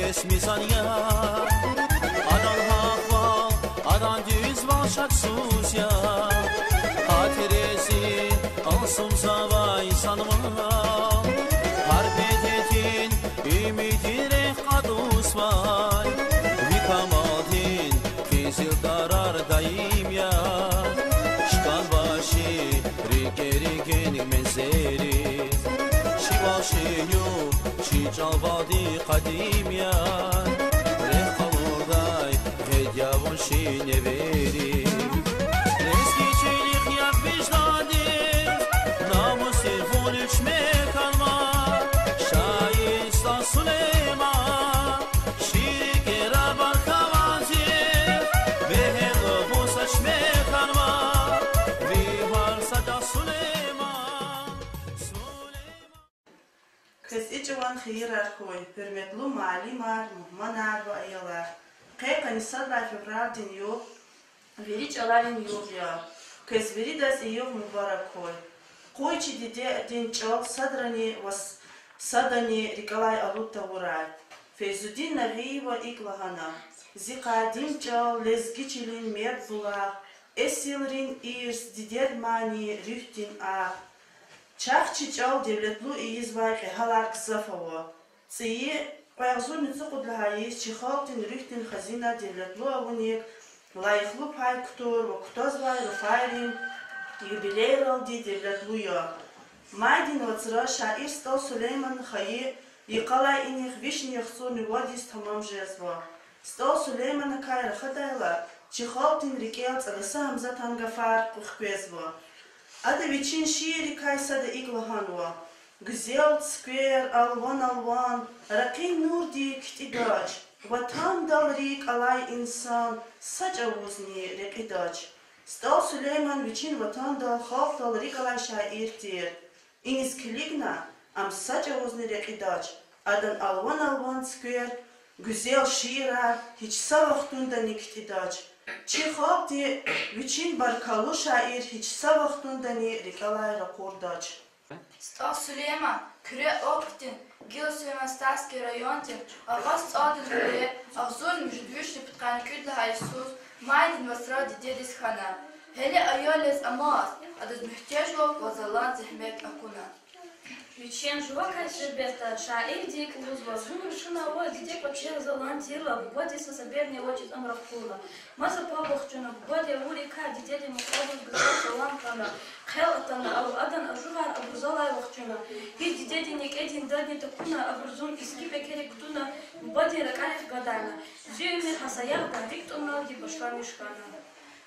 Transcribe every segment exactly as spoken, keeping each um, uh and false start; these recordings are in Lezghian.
Эс мизан я, адан гьахъвал, адан дуьзвал шаксуз я. Гьа терезин алсумзавай инсанвал, гьар бедедин уьмуьрдин рехъ кьатӀузвай, ви камалдин къизил тарар даим я. Чкан ваши рикӀери генг мензери, чи вахши югъ, чи чӀалвалди къадим я. Рехъ къалурдай гъед я вун чи невери. Лезги чилихъ яб виждандиз, намусдиз вун вич меканва. Шаир СтӀал Сулейман, шиир кӀера баркавандиз, бегьер лугьуз вич меканва. Ви гьар са чӀал Сулейман, Сулейман. Квез и чӀаван хийирар хьуй, гьуьрметлу муаллимар, мугьманар ва аялар. Къе къанни сад лагьай февралдин югъ вири чӀаларин югъ я. Квез виридаз и югъ мубарак хьуй. Къуй чи дидедин чӀал садрани ва с-, садани рикӀелай алуд тавурай. Фейзудин Нагъиева икӀ лагьана: Зи къадим чӀал, лезги чилин мерд булах, эсилрин ирс, дидед мани, руьгьдин агь. Чахъ чи чӀал девлетлу ийизвай кьегьалар гзаф ава. ЦӀийи, кьве агъзурни цӀукьуд лагьай йис чи халкьдин руьгьдин хазина девлетлу авуник лайихлу пай кутур ва кутазвай гафарин юбилейралди девлетлу я. Майдин вацра шаир СтӀал Сулейманан хайи йикъалай инихъ вишни яхцӀурни вад йис тамам жезва. СтӀал Сулейманакай рахадайла, чи халкьдин рикӀел ЦӀадаса Гьамзатан гафар хквезва. Ада вичин шииррикай сада икӀ лагьанва: Гуьзел цуьквер алван-алван, ракъин нурдик хъидач, ватандал рикӀ алай инсан са чӀавузни рекьидач. СтӀал Сулейман вичин ватандал, халкьдал рикӀ алай шаир тир. Иниз килигна, ам са чӀавузни рекьидач, адан алван-алван цуьквер, гуьзел шиирар гьич са вахтундани хъидач. Чи халкьди вичин баркаллу шаир гьич са вахтундани рикӀелай ракъурдач. СтӀал Сулейман Куьре округдин Гила-Сулейман-Стальский райондин Агъа СтӀалдин хуьре агъзурни муьжуьд вишни пудкъанни кӀуьд лагьай йисуз майдин вацра дидедиз хьана. Гьеле аял яз амаз, адаз муьгьтежвал ва залан зегьмет акуна. Вичин жувакай суьгьбетда шаирди икӀ лугьузва: зун рушуна аваз диде кӀвачел залан тирла, бубади са сеферни авачиз ам ракъурла. Маса паб вахчуна, бубади авурикай дидедин мукьвабуруз гзаф залан хьана, хъел атана, ав-, адан ажугъар абур залай вахчуна. Гьич дидедин некӀедин дадни такуна, абур зун иски пекерик кутуна, бубадин ракӀарихъ гадарна. Зи уьмуьр гьа саягъда рикӀ тӀунвалди башламиш хьана.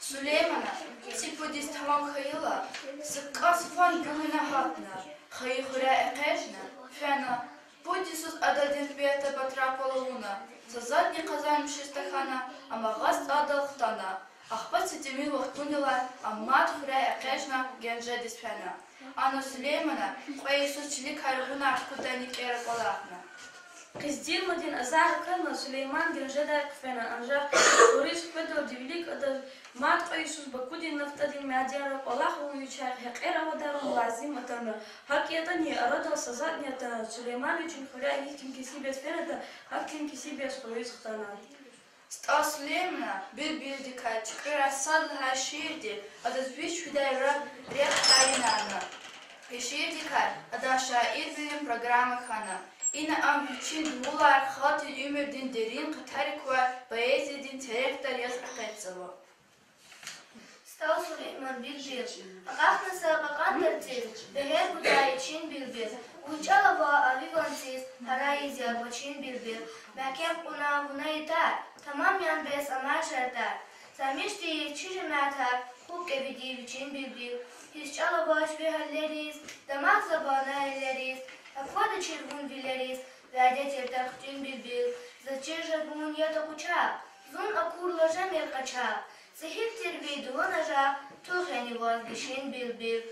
Сулеймана цӀипуд йис тамам хьайила, са кӀас фан гуьгъуьна гьатна, хайи хуьряй экъечӀна, фена. Пуд йисуз адалди хъипетда батра кӀвал авуна, са затӀни къазанмишиз тахьана, ам Агъа СтӀалдал хтана. Ахпа са тӀимил вахтундилай ам мад хуьряй экъечӀна, Генжедиз фена. Ана Сулеймана кьве йисуз чиликай ругъунар хкуддани кӀера кӀвалахна. Къиздилмадин азар акална, Сулейман Генжедай хъфена, анжах хуьруьз хкведалди вилик адаз мад кьве йисуз Бакудин нафтӀадин мяденра кӀвалах авун вичяй гьекьер авадарун лазим атана. ГьакӀ ятӀани, арадал са затӀни атана, Сулейман вичин хуьряй гьихьтин кесиб яз фенатӀа, гьахьтин кесиб яз хуьруьз хтана. СтӀал Сулеймана Билбилдикай чуькьуьрай сад лагьай шиирди адаз вич фидай рехъ тайинарна. И шиирдикай адан шаирвилин программа хьана. Ина ам вичин дувулар халкьдин уьмуьрдин дерин къатарик квай поэзиядин терефдар яз экъечӀзава. СтӀал Сулейман. Билбил. Акьахна са кьакьан тарциз, бегьер гудай ичин билбил. Вун чӀал ава ави ванциз, гьарайиз я вачин билбил. Мягькем кьуна вуна ятар, тамам ян бес амай шартӀар. Замишди чи жемятар, хупӀ кӀевиди вичин билбил. Гьич чӀал авач ви гьаллериз, дамахзава на эллериз, аквадачир вун вилериз, вядетир тахчин билбил. Заз чир жеда вун ятӀа къучахъ, зун акурла жемир къачагъ. ЦӀигьил тир ви дуланажагъ, тух яни ваз гишин билбил.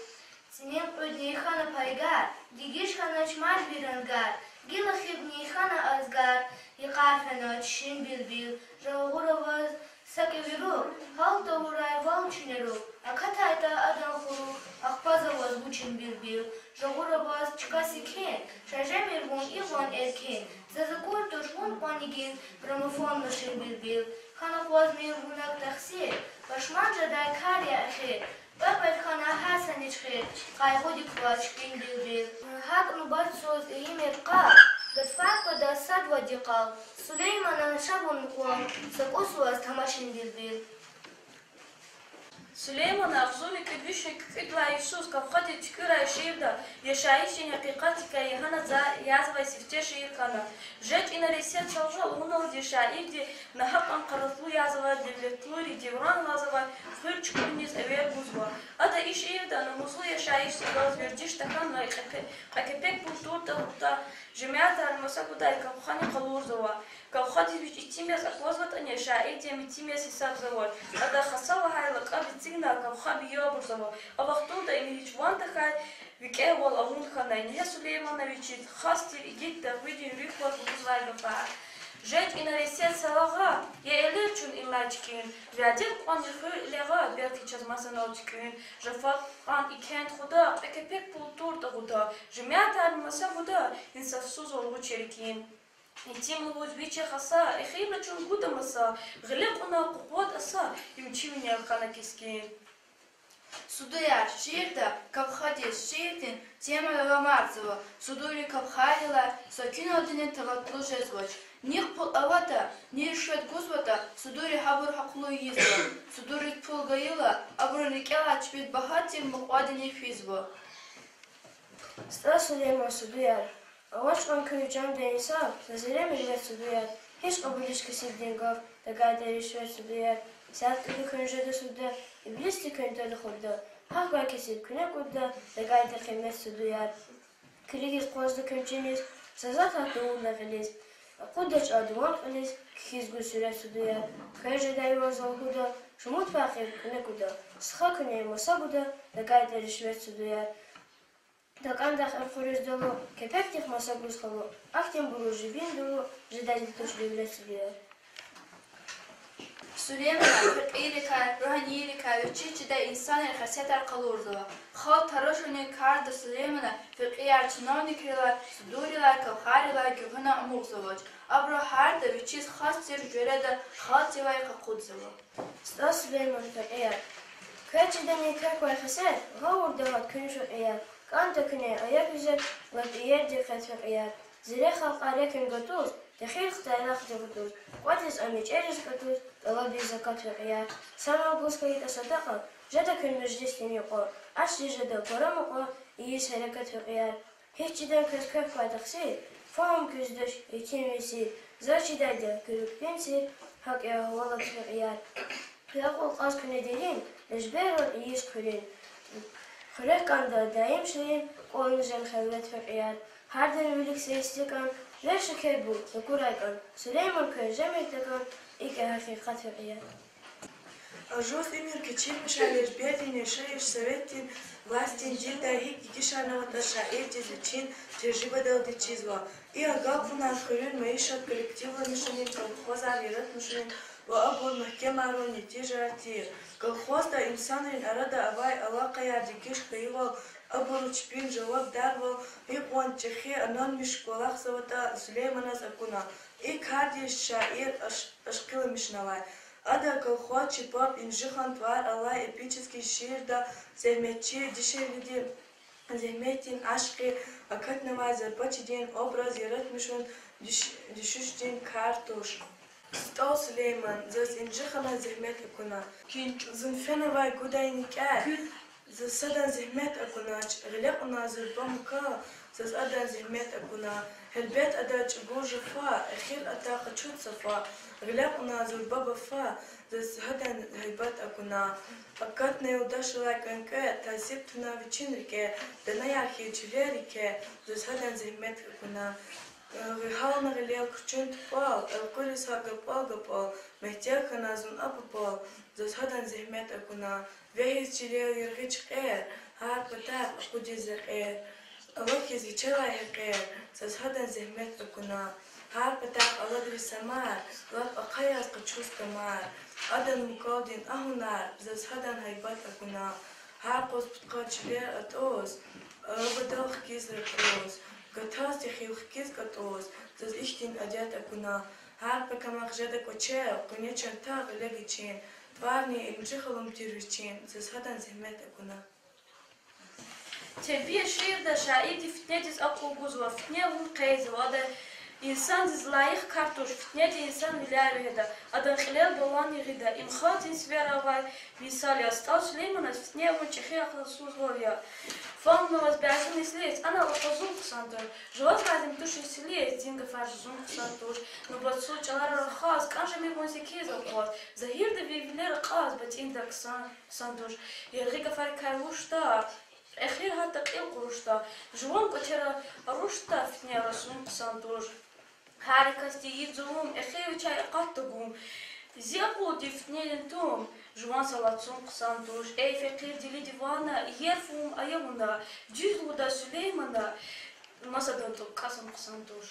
ЦӀинин кьуьдни хьана пайгар, дегиш хьанач мад ви рангар, гила хибни хьана азгар, йикъар фена чишин билбил. Жагъур аваз Са кӀевирук гьал тавурай вал чинерик, акатайтӀа адан хурук, ахпа за ваз вучин, билбил. Жагъура ваз чка секин, ша жемир вун икьван эркин. Заз акур туш вун кьван игит, граммофон машин, билбил. Хьана къвазмир вуна тахсир, пашман жедай кар я эхир. Папар хьана гьар са ничхир, къайгъудик ваз чпин, билбил. ГьакӀ нубатсуз ийимир къал, гатфар къведа сад вад йикъал. Сулеймана, ша вун мукьвал, са кӀус ваз тамашин, билбил. Сулеймана агъзурни кӀуьд виш кӀуьд лагьай йисуз Кавхадиз туькӀуьрай шиирда яшайишдин гьакъикъатдикай ягъана за-, язвай сифте шиир хьана. ЖедчӀина ресет салгъа лугьуналди шаирди нагьакьан къаратлу язавай, девлетлуйри девран лазавай хуьр чукӀуриниз эвер гузва. Ада и шиирда намуслу яшайишдал вердиш тахьанвай кье-, кьве кепек пул туртӀа-гъуртӀа жемятар маса гудай Кавхадни къалурзава. Кавхадиз вич итим яз аквазватӀани, шаирди ам итим яз гьисабзава. Ада Хаса лагьай лакӀаб эцигна Кавхаби абурзава. А вахтунда им гьич ван тахьай викӀегьвал авун хьана. Ингье Сулеймана вичиз хас тир игит дагъвидин руьгь кваз лугьузвай гафар. ЖедчӀина ресет салгъа, я элер чун инлай чкӀин, вядед кьван хуьр лягъа, белки чаз масанал туькӀуьн. Жафа кьан икӀ тухуда, кьве кепек пул туртӀа-гъуртӀа, жемятар маса гуда, инсафсузвал вуч я рикӀин. Итим лугьуз вичи Хаса, эхирра чун гуда маса, гъиле кьуна къукъвад аса, им чи винел хьана кескин. Судуяр шиирда Кавхадиз шиирдин тема аламатзава. Судури Кавхадилай са куьналдини талатлу жезвач. Ни пул аватӀа, ни ришвет гузватӀа, судури гьабур гьахълу ийизва. Судуриз пул гайила, абурун рикӀелай чпиз багьа тир мукьвадини физва. СтӀал Сулейман, Судуяр. Авач кьван куь чанда инсаф, за зерремир вед, судуяр. Гьич кьабулич кесибдин гаф, тагайтӀа ришвет, судуяр. Сят кӀуьда куьн жеда судда, иблисди куьн тада хурда. Гьахъ гвай кесиб куьне кӀудда, тагайтӀа къимет, судуяр. Килигиз къвазда куьн чиниз, са затӀ гьат тавурла гъилиз. Акъуддач а дуван кьилиз, кхьиз гуз суьрет, судуяр. Квез жедай ваз алгьуда, шумуд факъир куьне кӀуда. Стха куьне маса гуда, тагайтӀа ришвет, судуяр. ТакӀандахъ элкъуьриз далу, кепекдихъ маса гуз халу, ахьтинбуруз жибин дулу, жедайди туш девлет, судуяр. Сулеймана фекьийрикай, руьгьанийрикай, вичиз чидай инсанрин хесетар къалурзава. Халкь тарашунин карда Сулеймана фекьияр чиновникрилай, судуйрилай, кавхарилай гуьгъуьна амукьзавач. Абуру гьарда вичиз хас тир жуьреда халкьдивай къакъудзава. СтӀал Сулейман, Фекьияр. Квез чидани квехъ квай хесет гъавурда гьат куьн, фекьияр. КӀанда куьне ая гуьзет, лап иерди къвед, фекьияр. Зирек халкьар рекуьн гатуз, техил хтай рахъ дагъутуз, кӀватӀиз ам ичӀериз катуз, тӀалабиз закат, фекьияр. Санал гуз хьайитӀа садакьа, жеда куьн межлисдин юкьва, ашди жеда пара мукьва, ийиз гьерекат, фекьияр. Гьич чидан квез квехъ квай тахсир, фагьум куьз туш итим весир, заз чидайди куь рикӀин сир, гьакӀ я гьавалат, фекьияр. Кьве акьул кьаз куьне дерин, лежбервал ийиз хъуьруьн. Хуьрек кӀанда даим ширин, кӀвални жен хелвет, фекьияр. Гьардан вилик са истикӀан, ве шекербур такурай кӀан, Сулейман, квез жемир такӀан, икӀ я гьакъикъат, фекьияр. Ажуз уьмуьр кечирмишай лежбердин яшайиш советдин властдин девирда гьикӀ дегишарнаватӀа шаирдиз вичин тежрибадалди чизва. И агалкьунар хуьруьн майишат коллективламишунин, колхозар яратмишунин ва абур мягькемарун нетижаяр тир. Колхозда инсанрин арада авай алакъаяр дегиш хьайивал, абуру чпин жавабдарвал гьикьван чӀехи, ананмиш кӀвалахзаватӀа Сулейманаз акуна. И кардиз шаир аш-, ашкъиламишнавай. Ада колхозчи паб Инжихан тӀвар алай эпический шиирда зегьметчи дишегьлидин зегьметдин ашкъи акатнавай зарбачидин образ яратмишун дуьш-, дуьшуьшдин кар туш. СтӀал Сулейман, заз Инжиханаз зегьмет акуна. Зун фенавай гудай никӀяй, заз садан зегьмет акунач, гъиле кьуна зурба мука, заз адан зегьмет акуна. Гьелбет, ада чӀугур жафа, эхир ата къачуд сафа, гъиле кьуна зурба гафа, заз гьадан гьайбат акуна. Акатна юлдашрилай кӀвенкӀве, тазиб туна вичин рикӀе, данаяр хьиз чилер еке, заз гьадан зегьмет акуна. Гьална гъилел кручун тупӀал, элкъуьриз гьакӀ гапӀал-гапӀал, мягьтел хьана зун а папал, заз гьадан зегьмет акуна. Вегьиз чилел яргъи чкӀер, гьар патахъ акъудиз рекьер, авахьиз вичелай гьекьер, заз гьадан зегьмет акуна. Гьар патахъ алад ресамар, лап ахъа яз къачуз камар. Адан мукалдин а гьунар заз гьадан гьайбат акуна. Гьар къуз пудкъад чилер атӀуз, абадал хкиз ракьуз, гатаз техил хкиз кӀатӀуз, заз ихьтин адет акуна. Гьар пакамахъ жеда кӀвачел, къуьне чанта гъиле гичин, тӀварни инжи халун тир вичин, заз гьадан зегьмет акуна. Тербия шиирда шаирди фитнедиз акӀуб гузва, фитне вун къейдзава, ада инсандиз лайих кар туш, фитнеди инсан виляй вегьеда, адан кьилел баланни гъида, им халкьдин сивера авай мисал я. СтӀал Сулейманаз фитне авун чӀехи акьалтзавал я. Фагьумна ваз бязи нислиз, анал акъвазун хъсан туш, жуваз лазим туш нислиз, дин гафар жузун хъсан туш, нубатсуз чӀалара рахаз, кӀан жемир вун секиз акъваз, загьирда ви вилер акьаз, батӀинда ксан хъсан туш. Яргъи гафарикай вучда, эхир гьатта кьил кьурушда, жуван кӀвачера арушда, фитне расун хъсан туш. Гьар касди ийиз зулум, эхир вичяй акъат тагум. Зи акьулди фитнедин тум, жуван салатсун хъсан туш. Эй фекъир дили дивана, иер фу ая вуна, дуьз лугьуда Сулеймана, масадан тӀуб кьасун хъсан туш.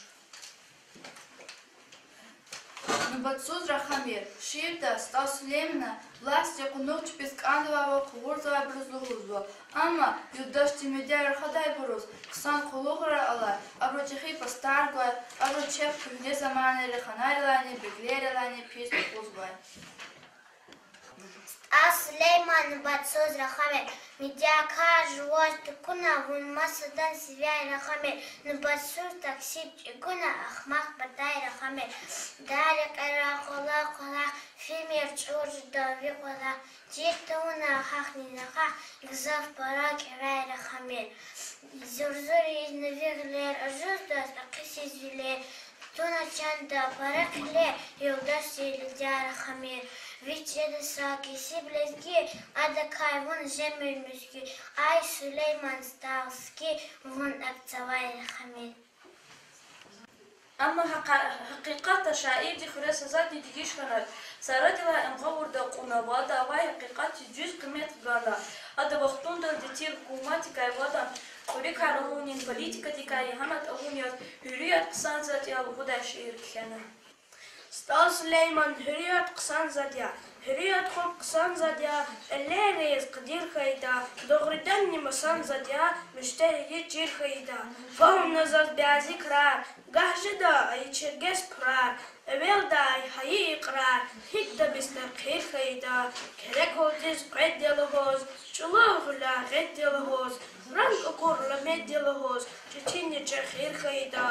Нубатсуз рахамир. Шиирда СтӀал Сулеймана властди кьунугъ чпиз кӀандавайвал къугъурзавайбуруз лугьузва. Амма юлдашди мидер рахадайбуруз хъсан къуллугърал алай, абуру чӀехи постар гвай, абуру чеб куьгьне заманайра ханарилайни беглерилайни пис тухузвай. СтӀал Сулейман, Нубатсуз рахамир. Мидякар жуваз тукӀуна, вун масадан сивяй рахамир, нубатсуз таксиди чӀугуна, ахмакь патай рахамир. Дар рекьера къвалал кӀвалах фимир, чӀур жеда ви кӀвалах, чир тавуна гьахьни нагагь, гзаф пара кӀевяй рахамир. Зурзуриз на ви гъилер, ажуздаз ахъисиз вилер, туна чанда пара хъилер, юлдашди лидер рахамир. Вич жеда са кесиб лезги, адакай вун жемир муьзги. Ай Сулейман, СтӀал Сулейман, вун акцавай рахамир. Амма гьакъа-, гьакъикъатда шаирди хуьре са затӀни дегиш хьана, сарадилай ам гъавурда акьуна ва ада авай гьакъикъатдиз дуьз къимет гана. Ада вахтундалди тир гьукуматдикай ва адан кьуьруькар авунин политикадикай ягьанат авун яз гьуьррият хъсан затӀ я лугьудай шиир кхьена. СтӀал Сулейман, гьуьррият хъсан затӀ я, гьуьррият хупӀ хъсан затӀ я, эллейриз къадир хьайитӀа, дугъриданни масан затӀ я, муьштериди чир хьайитӀа. Фагьумна заз бязи крар, гагь жеда ай чиргез пурар, эвелдай гьайи икьрар, гьикӀ табиста хъир хьайитӀа, кереквалдиз къвед я лугьуз, чӀулав гъуьлягъед я лугьуз, ранг акур ламед я лугьуз, четинни чехир хьайитӀа.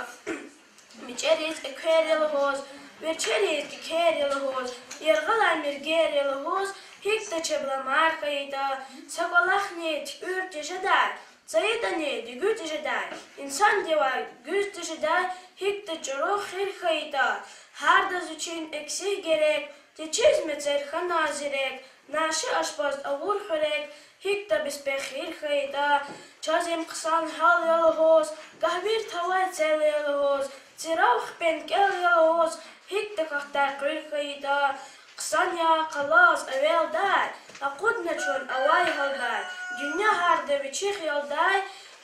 МичӀериз эквер я лугьуз, верчериз кикер я лугьуз, яргъалай миргер я лугьуз, гьикӀ та чеб ламар хьайитӀа, са кӀвалахни туькӀуьр тежедай, цайитӀани дуьгуь тежедай, инсандивай гуьз тежедай, гьикӀ та чӀуру хир хьайитӀа, гьардаз вичин акси герек, течиз мецер хьана зирек, наши ашпаз авур хуьрек, гьикӀ та беспехир хьайитӀа, чаз им хъсан гьал я лугьуз, гагь вирт авай цел я лугьуз, цирав хпен кӀел я лугьуз, гьикӀ тахьайтӀа къуьл хьайитӀа. Хъсан я къалаз эвелдай, акъудна чун авай гьалдай, дуьнья гьарда вичихъ ялдай,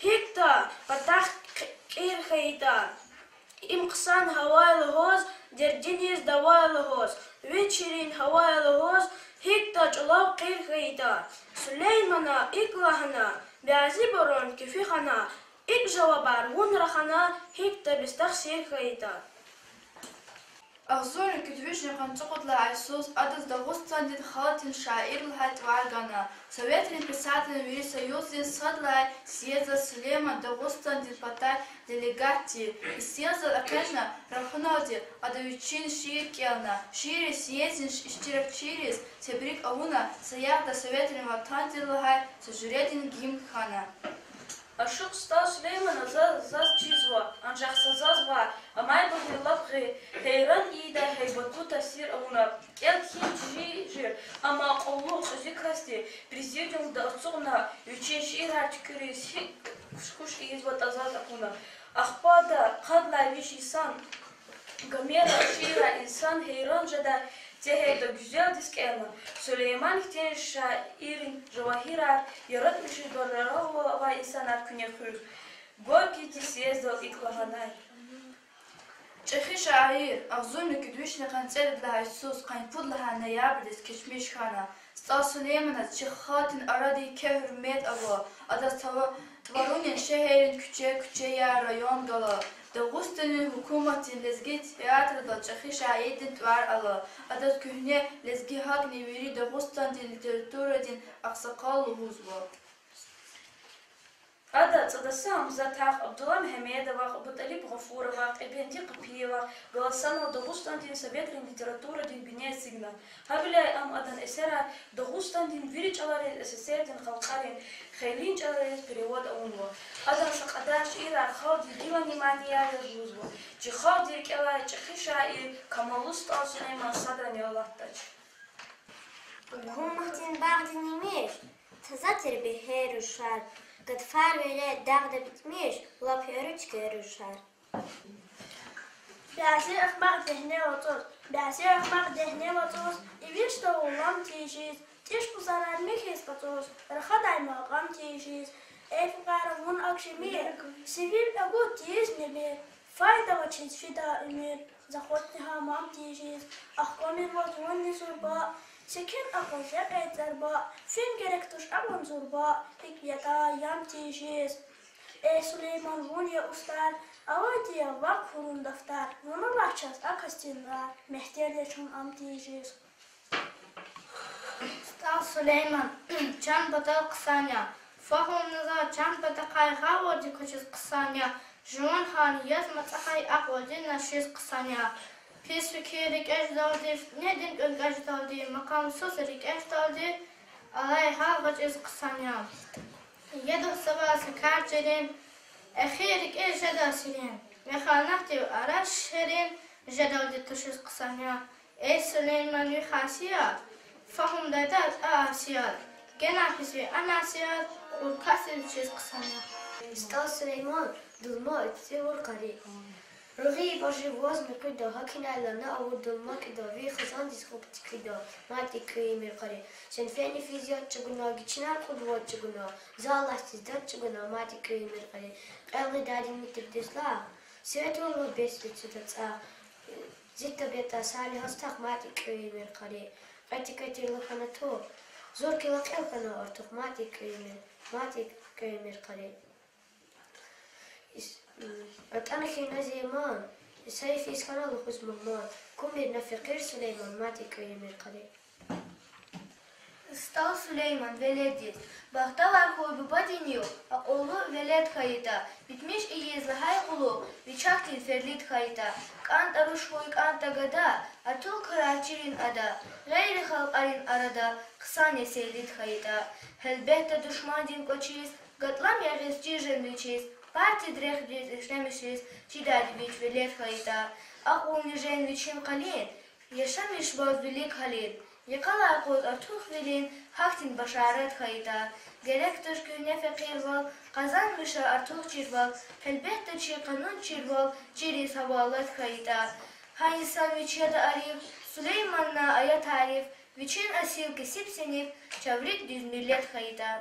гьикӀ та патахъ кӀир хьайитӀа. Им хъсан гьава я лугьуз, дердиниз дава я лугьуз, вич ширин гьава я лугьуз, гьикӀ та чӀулав къир хьайитӀа. Сулеймана икӀ лагьана, бязибурун кефи хана, икӀ жавабар вун рахана, гьикӀ та бестахсир хьайитӀа. Агъзурни кӀуьд вишни къанни цӀукьуд лагьай йисуз адаз Дагъустандин халкьдин шаир лагьай тӀвар гана. Советрин писателрин вири союздин сад лагьай съездаз Сулейман Дагъустандин патай делегат тир. И съездал экъечӀна рахуналди ада вичин шиир кӀелна. Шиирри съездин иштиракчийриз тебрик авуна, саягъда Советрин Ватандин лагьай са жуьредин гимн хьана. Ашукь СтӀал Сулеймана за-, заз чизва, анжах са заз ваъ, амайбурни лап гъейран ийидай гьайбатлу таъсир авуна. КӀел-кхьин чӀижи жи, амма акьуллу, кьуьзуь касди президиумда ацукьна вичин шиирар туькӀуьриз гьикӀ хуш ийизватӀа заз акуна. Ахпа ада къад лагьай виш йисан Гомеран шиирар инсан гьейран жедай тегьерда гуьзелдиз кӀелна. Сулейман хьтин шаиррин жавагьирар яратмишунин тӀвараралвал авай инсанар куьне хуьз. Горькийди съездал икӀ лагьанай: ЧӀехи шаир, агъзурни кӀуьд вишни къанни цӀерид лагьай йисуз къанни пуд лагьай ноябрдиз кечмиш хьана. СтӀал Сулейманаз чи халкьдин арадин еке гьуьрмет ава. Адаз тӀва-, тӀварунин шегьеррин куьче-куьчеяр, район гала. Дагъустандин гьукуматди лезги театрдал чӀехи шаирдин тӀвар ала. Адаз куьгьне лезги гьакӀни вири Дагъустандин литературадин агъсакъал лугьузва. Ада цӀадаса Гьамзатахъ, Абдулла Мегьамедовахъ, МутӀалиб Гъафуровахъ, Эпенди Къапиевахъ галаз санал Дагъустандин советрин литературадин бине эцигна. Гьавиляй ам адан эсерар Дагъустандин вири чӀалариз, СССР-дин халкьарин хейлин чӀалариз перевод авунва. Адан са кьадар шиирар халкьдин гила внимание яз гузва. Чи халкьдин рикӀелай чӀехи шаир, камаллу СтӀал Сулейман садрани алатдач. Гьукуматдин багъдин емиш, таза тир бегьер, рушар, гатфар велед дагъда битмиш, лап яру цуьквер, рушар. Бязи ахмакь дегьне вацӀуз, бязи ахмакь дегьне вацӀуз, ивиш тавун лам тийижиз, тӀиш пузарар михьиз кьацӀуз, рахадай макьам тийижиз. Эй фукъара, вун акӀ жемир, сивив агуд тийиз немир, файда авачиз фида уьмуьр, захъутни гьамам тийижиз. Ахквамир ваз вунни зурба, секин акъваз жекьяй зарба, фин герек туш акьван зурба, икӀ ятӀа ям тийижиз. Эй Сулейман, вун я устӀар, авайди я вахъ хьурун дафтар, вун авач чаз а касдин рагъ, мягьтел я чун ам тийижиз. СтӀал Сулейман, чан патал хъсан я, фагьумна за чан патахъай гъавурди квачиз хъсан я, жуван гьални яз мацӀахъай акьулди нашиз хъсан я. Пис фикир рикӀе жедалди, фитнедин кӀвенкӀве жедалди, макъамсуз рикӀе жедалди, алай гьал гъвечӀиз хъсан я. Ядаз савар са кар чирин, эхир рикӀиз жеда сирин, механатдив араш ширин, жедалди тушиз хъсан я. Эй Сулейман, ви хасият фагьумдайдаз а асият, генай пис ви а насият, кьур касдиз вичиз хъсан я. СтӀал Сулейман, Дулма, цӀивур къари. Ругъи бажи ваз муькуьда, гьакӀ хьайила на авур дулма кӀида, ви хизандиз хупӀ тиквида, мад икӀ кӀуьмир къари. Сенфени физ яд чӀугуна, гичинар кьуд вад чӀугуна, за Аллагьдиз дад чӀугуна, мад икӀ кӀуьмир къари. Кьел гъидайди муьтӀуьгъ дуьзлахъ, светуна бес вицуда цӀагъ, зи табиатда сали гьастахъ, мад икӀ кӀуьмир къари. Кьвети-кьветирла хьана тух, зур кила кьел хьана артух, мад икӀ кӀуьмир, мад икӀ кӀуьмир къари. Ис-, м, атӀана хьи на зи иман, са йифиз хьана лугьуз мугьман, кумир на фекъир Сулейман, мад икӀ кӀуьмир къари. СтӀал Сулейман веледдиз. Бахтавар хьуй бубадин югъ, акьуллу велед хьайитӀа, битмиш ийиз лагьай къуллугъ вичахьдин ферлид хьайитӀа. КӀантӀа руш хьуй, кӀантӀа гада, артух крар чирин ада, гъейри халкьарин арада хъсан я сейлид хьайитӀа. Гьелбетда, душмандин кӀвачиз гатӀлам ягъиз чир жен вичиз, партиядин рехъ дуьз ишлемишиз чидайди вич велед хьайитӀа. Акьулни жен вичин къалин, яшамиш ваз вилик гьалин, йикъалай къуз артух вилин гьахьтин башарат хьайитӀа. Герек туш куьгьне фекъирвал, къазанмиша артух чирвал, гьелбетда, чи къанун чирвал чириз гьавалат хьайитӀа. Гьа инсан вич яда ариф, Сулейманна ая тариф, вичин асил кесиб синиф чав рикӀ дуьз миллет хьайитӀа.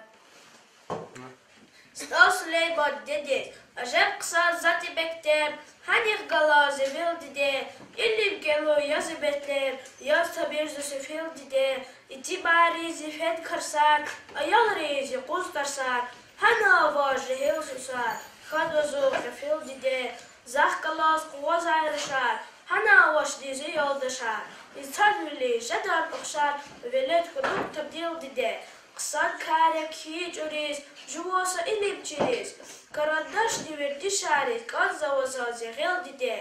СтӀал Сулейман, дидедиз. Ажеб хъсан затӀ я мектеб, гьанихъ галаз зи вил диде, илим гелун яз метлеб, яз тамир зун сефил диде, итимариз зи фен карсар, аялриз зи къуз тарсар, гьана аваз жегьил сусар, хьанва зун гъефил диде, захъ галаз къугъвазвай рушар, гьана авачни зи юлдашар, инсанвилиз жедан ухшар, велед хьунухъ табдил, диде. Хъсан кар я кхьин чӀуриз жуван са илим чириз, карандашдин вердишариз кӀанзава заз зи гъил, диде.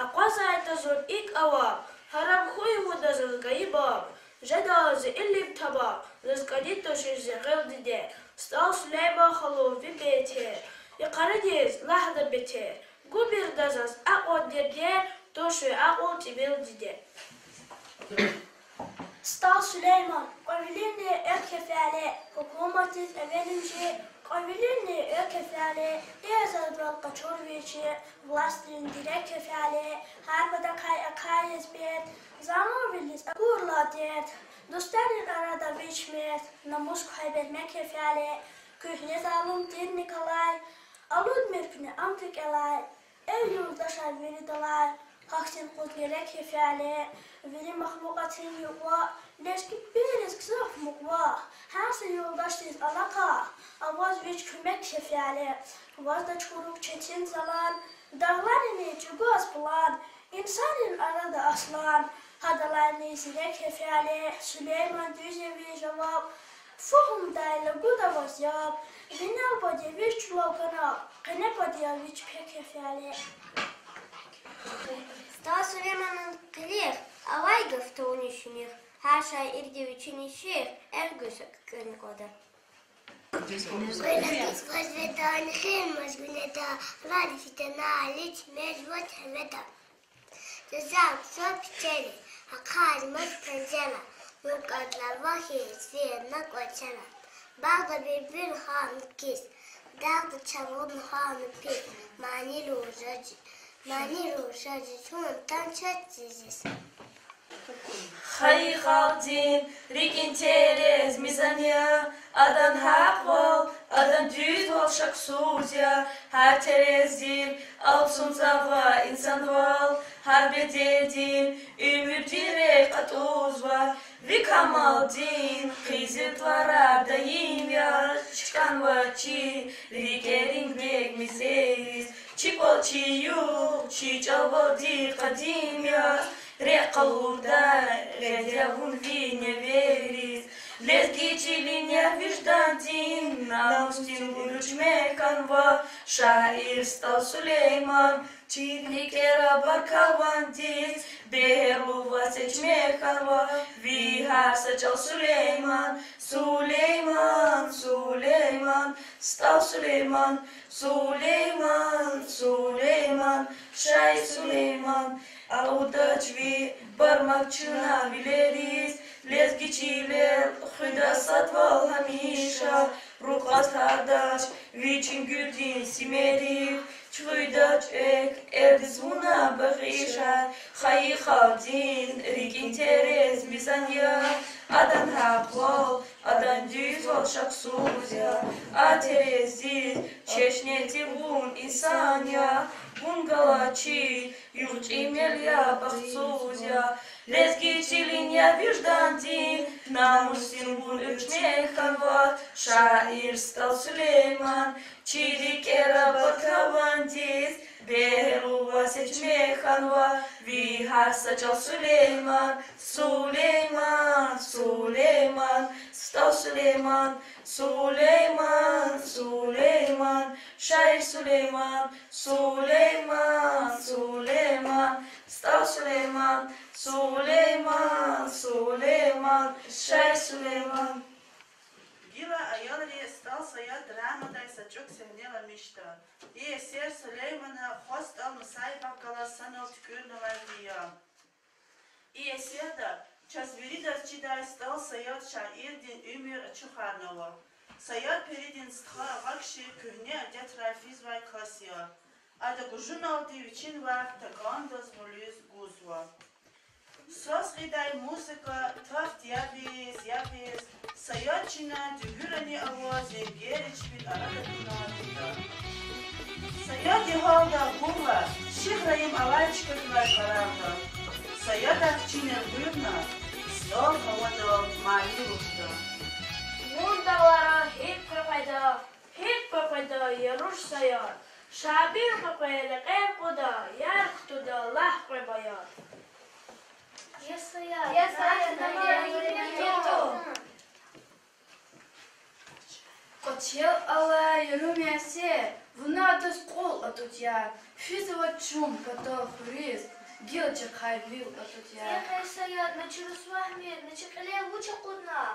АкъвазайтӀа зун икӀ аваб, гьарам хьуй вуна заз гайибаб, жеда зи илим тамам, заз кӀани тушир зи гъил, диде. СтӀал Сулейман халу, ви бейтер йикъарадиз лагьана бетер, гумир на заз акьван дердер, туш ви акьул тӀимил, диде. СтӀал Сулейман, кьве вилинни экв кефяйле, гьукуматдиз эвелимжи, кьве вилинни экв кефяйле, и азадвал къачур вичи, властдин дирек кефяйле, гьар патахъай ахъайиз пед, заманвилиз акурла дерт, дустарин арада вич мерд, намус квай бермек кефяйле, куьгьне залумдин Николай алудмир куьне ам рикӀелай, эй юлдашар виридалай, Гьахьтин кьуд герек я фяле, вири махлукьатдин юкьва, лезгийриз гзаф мукьва, гьар са юлдашдиз алакьа аваз вич куьмек я фяле. Ваз чукурик четин залан, дагъларини чӀугваз пулан, инсанрин арада аслан, гьадалайни зирек я фяле, Сулейман, дуьз я ви жаваб, фагьумдайла гуда ваз яб, винел пад я вич чӀулав канаб, къене пад я вич пек я фяле. СтӀал Сулейманан къилих авай гаф тавуни шиних, гьар шаирди вичин иших эхгуз са куькӀуьрни кьвада. Кьве лагьиз ваз ведани хин мажгунеда, ради фитена лич меж ваз гьеведа. Жузал са пичели, ахъайиз мус пенжера, вун кӀантӀарда вахиз, фена кӀвачера. Багъда бибил хьана кис, дагъда чавун хьана пис, мани рушази, мани рушази чун тан чат зизис. Хайи халкьдин рикӀин терез мизан я, адан гьахъвал, адан дуьзвал шаксуз я, гьар терезди алцумзава инсанвал, гьар бедедин уьмуьрдин рехъ кьатӀузва, ви камалдин къизил тӀварар даим я, чкӀанва чи рикӀерин гек мизериз, чи кӀвал, чи югъ, чи чӀалвалди къадим я, рехъ къалурдай гъед я вун ви неверриз. Лезги чилин я виждандин, намусдин вун уьчмек хьанва, шаир СтӀал Сулейман, чи рикӀера бар карвандиз, бегьерлу ваз эчмек хьанва, ви гьар са чӀал Сулейман, Сулейман, Сулейман, СтӀал Сулейман, Сулейман, Сулейман, шаир Сулейман, акъуддач ви бармак чна вилериз, лезги чилел хуьда садвал гьамиша, рухваз тадач вичин гуьлдин симерив, чуьхуьдач экв эрдиз вуна багъишай, хайи халкьдин рикӀин терез мизан я, адан гьахъвал, адан дуьзвал шаксуз я, а терезиз чешне тир вун инсан я, вун галачи югъ-чӀимел я, бахтсуз я, лезги чилин я виждандин, намусдин вун уьчмек хьанва, шаир СтӀал Сулейман, чи рикӀера бар карвандиз, бегьерлу ваз эчмек хьанва, ви гьар са чӀал Сулейман, Сулейман, Сулейман, СтӀал Сулейман, Сулейман, Сулейман, шаир Сулейман, Сулейман, Сулейман, СтӀал Сулейман, Сулейман, Сулейман, шаир Сулейман. Гила аялри СтӀал Саяд драмадай са чӀук сегьнеламишда. И эсер Сулеймана хва СтӀал Мусаибахъ галаз санал туькӀуьрнавайди я. И эсерда чаз виридаз чидай СтӀал Саяд шаирдин уьмуьр ачухарнава. Саяд перидин стха Агъакши куьгьне адетрай физвай кас я. Ада гужуналди вичин вах такӀандаз гъуьлуьз гузва. Саз гъидай музыка тафт ябиз-ябиз, Саяд чина дуьгуьрани ава зенгери чпин арада туна тида. Саяд я гьалда акурла, шихра им алай чкадилай къарагъда. Саяда чинел гъуьрна, СтӀал гьавадал мани лугьуда. Вун дагълара гьикӀ къекъведа, гьикӀ къекъведа, я руш Саяд, Шабир къекъвей лекьер кьуда, яр кутуда лагь кьве баяд. Я Саяд, я Саяд, я Саяд. КӀвачел алай яру месед, вуна адаз кьул атӀуд я, физва чун патал хуьруьз, гила чахъай вил атӀуд я. Я хъел Саяд, на чи русвагьмир, на чи кьилел вуч акъудна?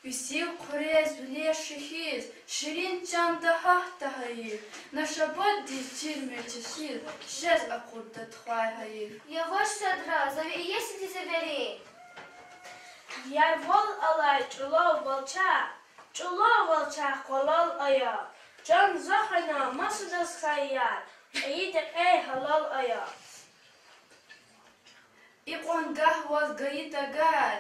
Ви сив хъуьрез вилер шехьиз, ширин чанда гьатда гьайиф, на шабатдиз чирмир чешир, жез акъудда тухвай гьайиф. Яваш садра, за ви иесидиз эверин. Ярвал алай чӀулав валчагъ, чӀулав валчагъ къвалал ая, чан за хвена масадаз хьайи яр, кьейиди кьей гьалал ая. Икьван гагь ваз гайи тагар,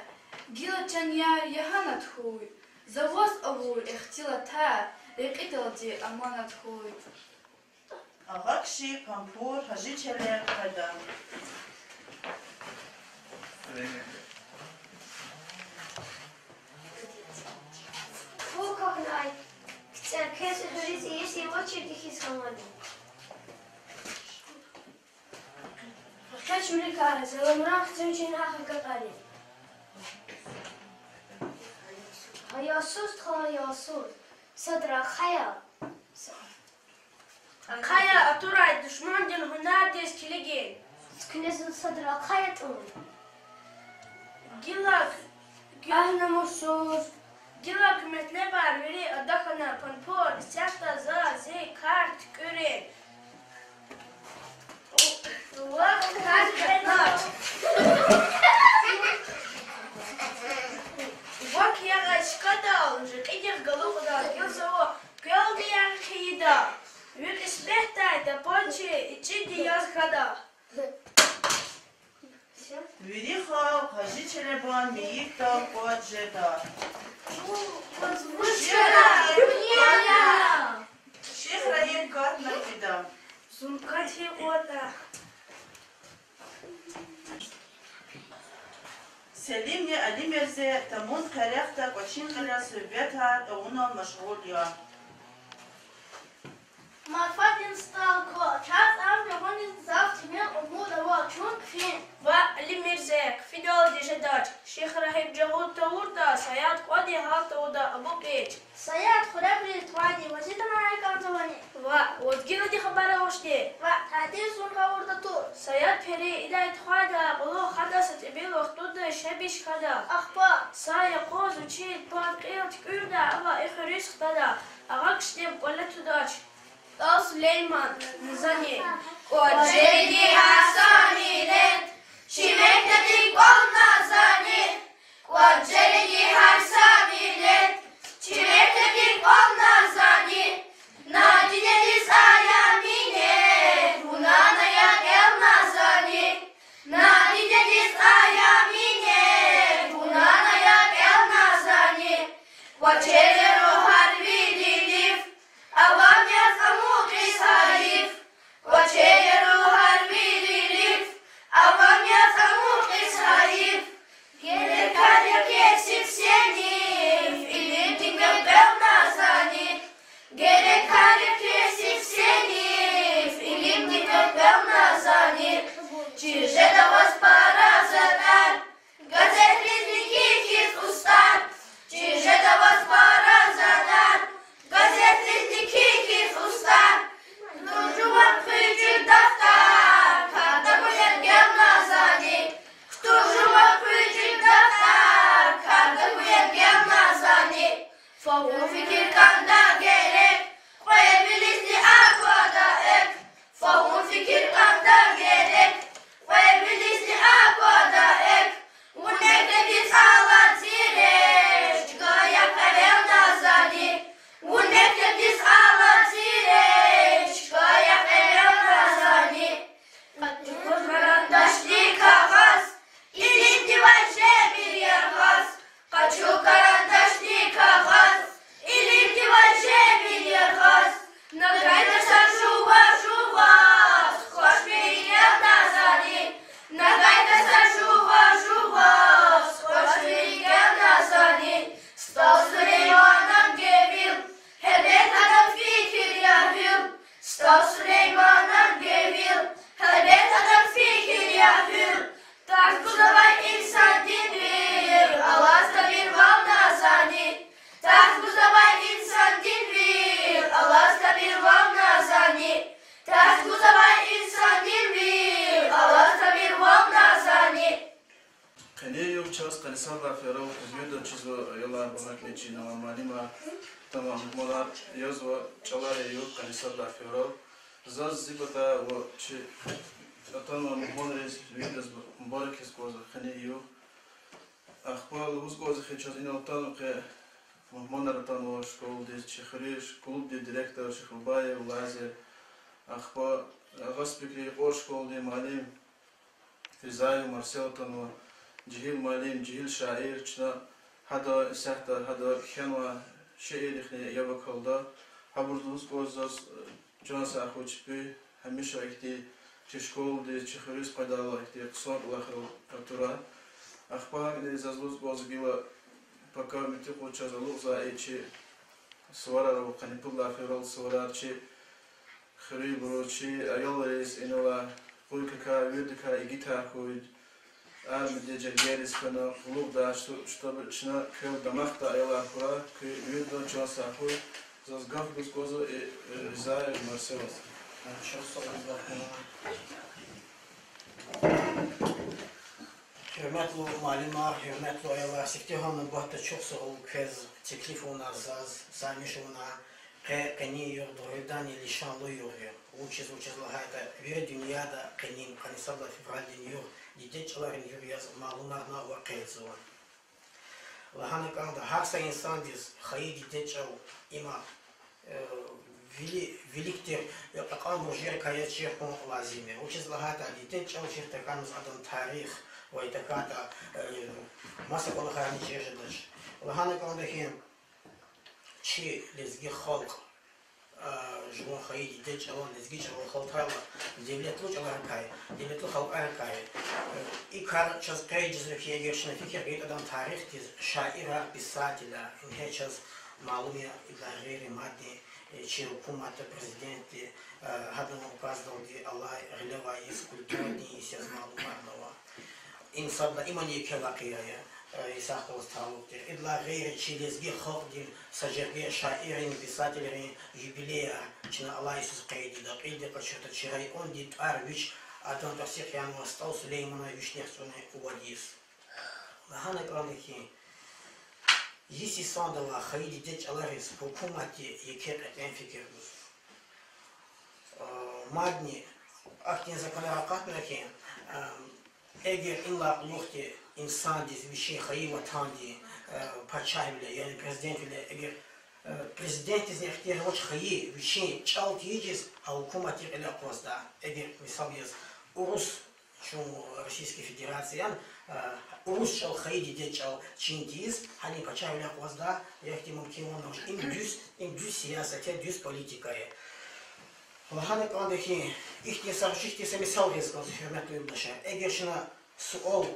гила чан яр ягьанат хьуй, за ваз авур ихтилатар, рекьидалди аманат хьуй. Агъа киши Пампур Гьажи Челеб къведа. Фу какнай, кцӀеркез хуьруьз иеси вачирди хьиз хьанвани. Къе чуьликай, за ламран хцин чина гьахъ агакьарин. Гьаясуз, тухван гьаясуз. Садра ахъая. Ахъая, атурай душмандин гьунардиз килигин. Куьне зун садра ахъая тӀун. Гила, гьа намуссуз. Гила куь метлебар вири ада хьана, Панпур, исятда за зи кар туькӀуьрин. Вах, кар хьанач. Вак ягъай чкадал, рекьидихъ галукьда, гила за вав квелни ягъ хъийида. Ви кьисметдай тапанчи ичӀиди яз хьана. Вири халкь Гьажи Челебан мейитдал кӀватӀ жеда. Шихрагьим катна фида. Зун катин кӀватӀа. Селимни Алимирзе тамун къерехда кӀвачин кьилел суьгьбетар авунал машгъул я. Марфадин СтӀал ква, чаз ам жагъуниз зав тӀимил умуд ава, чун хъфин. Ваъ, Алимирзе, хъфидалди жедач. Шихрагьим жагъуд тавуртӀа, Саяд кӀвади гьал тавуда абукьич. Саяд хуребриз твани, ваз и тамарай кӀанзавани? Ваъ, ваз гилади хабар авачни? Ваъ, тади зун гъавурда тур. Саяд пери идай тухвайдалай кьулухъ гьада са тӀимил вахтунда шебиш хьана. Ахпа? Са юкъуз вичин пад кьил туькӀуьрна, ава и хуьруьз хтана. Агъа кишдив кӀвале тудач. СтӀал Сулейман, Назани. КӀватӀ жеди гьар са миллет чи мектебдин кӀвал, Назани. КӀватӀ жеди гьар са миллет чи мектебдин кӀвал, Назани. На дидедиз ая минет, вуна ана я кӀел, Назани. На дидедиз ая минет, вуна ана я кӀел, Назани. Квачел я ругьар вилилив, авам яз амукьиз гьайиф. Квачел я ругьар вилилив, авам яз амукьиз гьайиф. Герек кар я кесиб сениф, илимдин кӀвенкӀвел, Назани. Герек кар я кесиб сениф, илимдин кӀвенкӀвел, Назани. Чир жеда ваз пара затӀар, газетризни кхьихь хьиз устӀар. Чир жеда ваз пара затӀар, газетризни кхьихь хьиз устӀар. Туржуман хуьй чӀур дафтар, кар тагуй энгел, Назани. Туржуман хуьй чӀур дафтар, кар тагуй энгел, Назани. Фагьум-фикир кӀанда герек, кьве вилизни аквада экв. Фагьум-фикир кӀанда герек, кьве вилизни аквада экв. Вун мектебдиз алад зирек, чка ягъ кьевел, Назани. Вун мектебдиз алад зирек, чка ягъ кьевел, Назани. Къачу карандашдик кагъаз, илимдивай жемир яргъаз. Къачу карандашдик кагъаз, илимдивай жемир яргъаз. На гайда са жува жуваз, хвашбери кӀел, Назани. На гайда са жува жуваз, хвашбери кӀел, Назани. СтӀал Сулейманан гевил, гьелбет, адан фикир я гьуьл. СтӀал Сулейманан гевил, гьелбет, адан фикир я гьуьл. Тарс гузвай инсандин вил алаз табирвал, Назани. Тарс гузвай инсандин вил алаз табирвал, Назани. Тарс гузвай инсандин вил алаз табирвал, Назани. Къенин югъ чаз къенин сад лагьай февралдиз вирида чизва, аялар, багьа кьиле чна, муаллимар, атанвай мугьманар, язва чӀалар я югъ къенин сад лагьай феврал. Заз, зи патай ва чи атанвай мугьманриз виридаз мубаракиз кӀанзава къенин югъ. Ахпа лугьуз кӀанзава хьи, чаз инал атанва къе мугьманар, атанва школадиз чи хуьруьз клубдин директор Шихбабаев Лазер. Ахпа Агъа Спикридин юкьвар школадин муаллим Ризаев Марсел атанва, жегьил муаллим, жегьил шаир, чна гьада, исятда гьада кхьенвай шииррихъни яб акалда. Гьабуруз лугьуз кӀанзава заз, э, Чан сагъ хьуй чпи, гьамиша ихьтин чи школадиз, чи хуьруьз къведайла ихьтин хъсан кӀвалахрал атурай. Ахпа гьакӀни заз лугьуз кӀанзава гила, пака муьтӀуьгъ къуз чаз алукьзавай чи суварар ава, къанни пуд лагьай февралдин суварар, чи хуьруьнбуруз, чи аялриз, инал къуй кака, виридакай игитар хьуй, армида, жергейриз хьана къуллугъдай, чтоб чна квел дамахдай аялар хьурай, куь виридан чан сагъ хьуй. Заз гаф гуз кӀанзава, э, э, Ризаев Марселаз. Гьуьрметлу муаллимар, гьуьрметлу аялар, сифтегьан нубатда чухсагъул квез, квез теклиф авуна заз, замиш авуна. Къе къенин югъ дугъриданни лишанлу югъ я. Вучиз, вучиз лагьайтӀа вири дуьньяда къенин, къанни сад лагьай февралдин югъ дидед чӀаларин югъ яз малумарна ва къейдзава. Лагьана кӀанда, гьар са инсандиз хайи дидед чӀал има, э, вили, вилик тир, э, кьакьан буржерикай яз чир хьун лазим я. Вучиз лагьайтӀа дидед чӀал чир тахьана адан тарих, ва и тахьайтӀа, э, маса кӀвалахарни чир жедач. Лагьана кӀанда хьи, чи лезги халкь, а, жуван хайи дидед чӀалан, лезги чӀалан халтайла, девлетлу чӀаларикай, девлетлу халкьарикай, э, и кар чаз къейд жезва хьи, эгер чна фикир гайитӀа адан тарихдиз, шаирар, писателар, ингье чаз малум я, идалай гъейри мадни, э, чи гьукуматди, президентди, э, гьадан указдалди алай гъилевай йис, культурадин йис яз малумарнава. Им садлагьана имани еке вакъиа я, э, Исахъ галаз талукь тир. Идалай гъейри чи лезги халкьдин са жерге шаиррин, писателрин юбилеяр чна алай йисуз къейд ийида, кьилди къачуртӀа, чи райондин тӀвар вич, адан тӀварцӀихъ янава СтӀал Сулейманан вишни яхцӀурни вад йис. Лагьана кӀанда хьи, йис йисандавай хайи дидед чӀалариз гьукуматди еке кьетӀен фикир гузва. Э, мадни ахьтин законар акъатна хьи, э, эгер инлай кьулухъди инсандиз вичин хайи ватандин, э, пачагьвиле, яни президентвиле, эгер, э, президентдизни ихтияр авач хайи вичин чӀал тийижиз, а гьукуматдин кьиле акъвазда. Эгер мисал яз урус, чун Российский Федерациян, э, урус чӀал хайи дидед чӀал чин тийиз, гьанин пачагьвиле акъвазда, яхьтин мумкинвал авач. Им дуьз, им дуьз сиясат я, дуьз политика я. Лагьана кӀанда хьи, ихьтин са, ихьтин са мисал гъиз кӀанзава, гьуьрметлу юлдашар. Эгер чна суал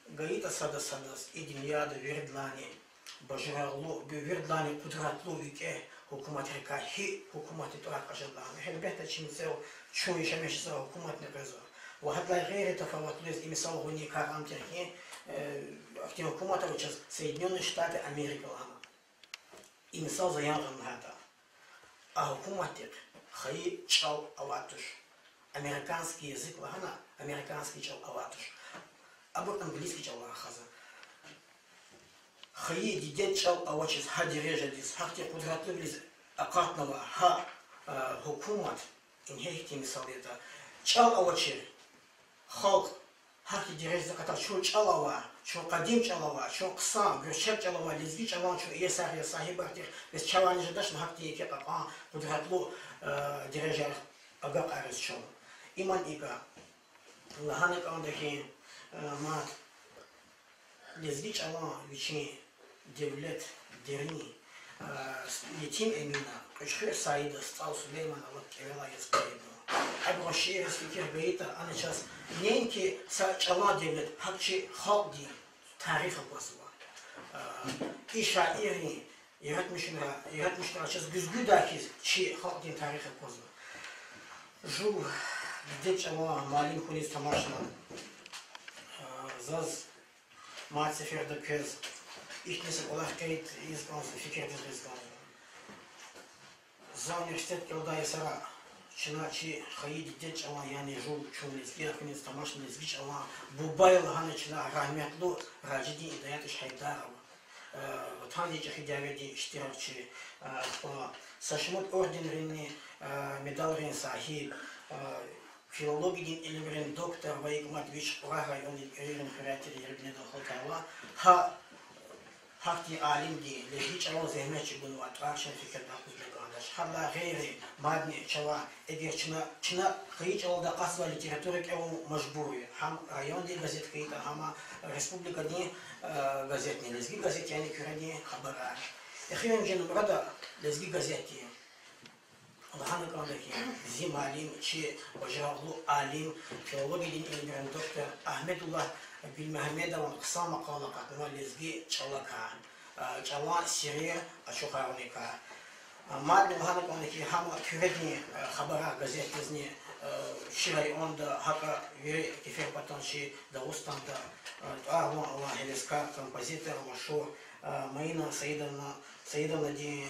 гайитӀа сада садаз, и дуьньяда виридалайни бажарагълу, виридалайни къудратлу викӀегь гьукуматрикай гьи гьукуматдин тӀвар кьаз жеда лагьана, гьелбетда, чи мецел чун яшамиш жезвай гьукуматни къвезва. Ва гьадалай гъейри тафаватлу яз и мисал гъунин кар ам тир хьи, э, ахьтин гьукумат ава чаз Соединённые Штаты Америки лагьана. И мисал за ян гъана лагьайтӀа. А гьукуматдихъ хайи чӀал авайди туш. Американский язык лагьана, американский чӀал авайди туш. Абур английский чӀалал рахазва. Хайи дидед чӀал авачиз гьа дережадиз, гьахьтин къудратлувилиз акъатнавай гьа, э, гьукумат, ингье ихьтин мисал ятӀа. ЧӀал авачир халкь гьахьтин дережадиз акъатайла, чун чӀал авай, чун къадим чӀал авай, чун хъсан, гуьрчег чӀал авай, лезги чӀалан чун иесар я, сагьибар тир, бес чавайни жедачни гьахьтин еке кьакьан къудратлу, э, дережайрихъ агакьариз чун. Иман икӀа. Лагьана кӀанда хьи, э, мад лезги чӀалан вичин девлет, дерин, э, Етим Эмина, Кьуьчхуьр Саида, СтӀал Сулеймана алат кӀевелай яз къейдна. Абурун шиирриз фикир гайитӀа, ана чаз неинки са чӀалан девлет, гьакӀ чи халкьдин тарих аквазва. Э, и шаиррин яратмишунра, яратмишунра чаз гуьзгуьдай хьиз чи халкьдин тарих аквазва. Жув дидед чӀалан муаллим хьуниз тамашна, э, заз мад сеферда квез ихьтин са кӀвалах къейд ийиз кӀанзава, фикирдиз гъиз кӀанзава. За университет кӀелдай йисара чна чи хайи дидед чӀалан, яни жув чун лезгияр хьуниз тамашна лезги чӀалан буба я лагьана чна рагьметлу Ражидин Идаятович Гьайдаров, э, Ватандин чӀехи дяведин иштиракчи, э, ахпа са шумуд орденринни, э, медалрин сагьиб, э, филологиядин илимрин доктор ва икӀ мад вич Кьурагь райондин КӀуьрийрин хуьряй тир Ербинедал халтайла, гьа, гьахьтин алимди лезги чӀалал зегьмет чӀугунвай тӀвар чна фикирдай акъудна кӀандач. Гьадалай гъейри мадни чавай, эгер чна, чна хайи чӀалалди акъатзавай литература кӀевун мажбур я. Гьам райондин газет хьайитӀа, гьам республикадин, э, газетни, Лезги газет, яни Куьредин хабарар. Эхиримжи нумрада Лезги газетди я. Лагьана кӀанда хьи, зи муаллим, чи бажарагълу алим, филологиядин илимрин доктор Агьмедуллагь Гуьлмегьамедован хъсан макъала акъатнава лезги чӀалакай, чӀалан сирер ачухарунакай. Мадни лагьана кӀанда хьи, гьам Куьредин хабарар газетдизни, чи районда, гьакӀ вири кеферпатан чи Дагъустанда тӀвар-ван авай гьевескар, композитор, машгьур Маина Саидовна, Саидовнадин,